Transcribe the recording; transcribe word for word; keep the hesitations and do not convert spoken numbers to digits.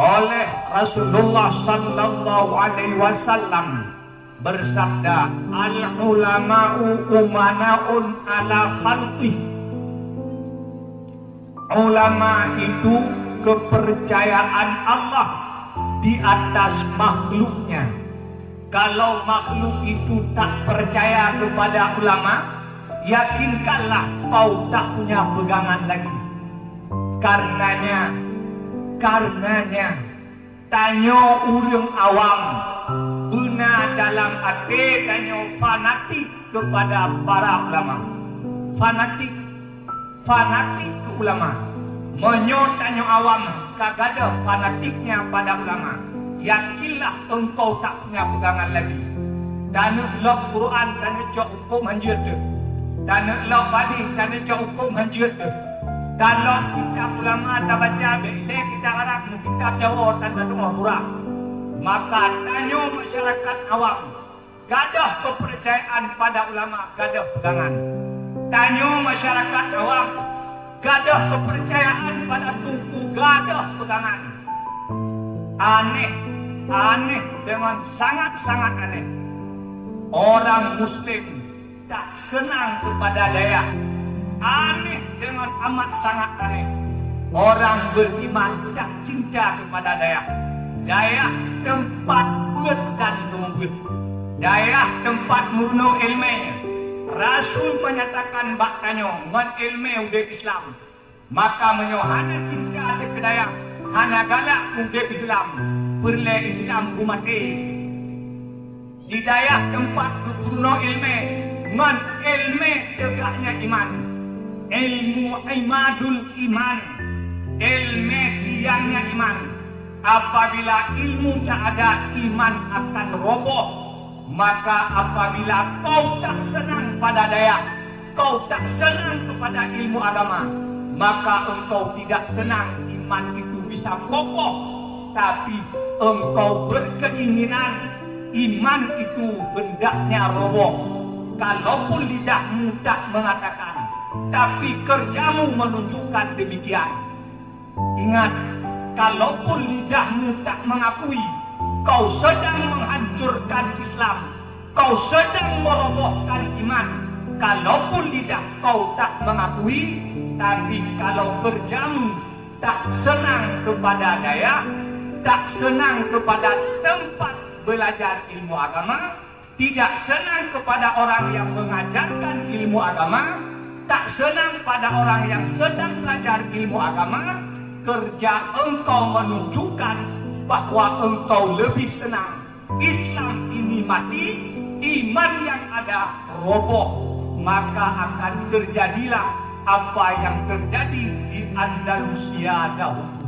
Oleh Rasulullah sallallahu alaihi wasallam bersabda, "Al-ulama'u umana'un ala khalqih." Ulama itu kepercayaan Allah di atas makhluknya. Kalau makhluk itu tak percaya kepada ulama, yakinkanlah kau tak punya pegangan lagi. Karenanya, karenanya, tanyoe ureuëng awam beuna dalam até tanyoe fanatik kepada para ulama. Fanatik, fanatik keu ulama. Meunyoe tanyoe awam ka gadôh fanatiknya pada ulama, yakinlah engkau tak punya pegangan lagi. Taneuk lok Quran, taneuk cok huköm hanjeuet deuh. Taneuk lok hadis, taneuk cok huköm hanjeuet deuh. Taneuk kitab ulama tabaca, bèk lé kitab Arab, kitab Jawa, tan tadeungoe surah. Maka tanyoe masyarakat awam gadôh kepercayaan pada ulama, gadôh pegangan. Tanyoe masyarakat awam gadôh kepercayaan pada teungku, gadôh pegangan. Aneh, aneh dengan sangat-sangat aneh. Orang muslim tak senang kepada dayah. Aneh dengan amat sangat aneh. Orang beriman tak cinta kepada dayah. Dayah tempat beuet dan seumeubeuet. Dayah tempat meurunoe iéleumé. Rasul menyatakan bak tanyoe, ngon iéleumé udép Islam. Maka meunyoe hana cinta teuh keu dayah, hana galak udép Islam, peureulée Islam beumaté. Di dayah teumpat geupeurunoe iéleumé, ngon iéleumé teugaknya iman. Ilmu imadul iman, iéleumé tiangnya iman. Apabila ilmu tak ada, iman akan roboh. Maka apabila kau tak senang pada dayah, kau tak senang kepada ilmu agama, maka engkau tidak senang iman itu bisa kokoh. Tapi engkau berkeinginan iman itu hendaknya roboh. Kalaupun lidahmu tak mengatakan, tapi kerjamu menunjukkan demikian. Ingat, kalaupun lidahmu tak mengakui kau sedang menghancurkan Islam, kau sedang merobohkan iman, kalaupun lidah kau tak mengakui, tapi kalau kerjamu tak senang kepada dayah, tak senang kepada tempat belajar ilmu agama, tidak senang kepada orang yang mengajarkan ilmu agama, tak senang pada orang yang sedang belajar ilmu agama, kerja engkau menunjukkan bahwa engkau lebih senang. Islam ini mati, iman yang ada roboh, maka akan terjadilah apa yang terjadi di Andalusia dahulu.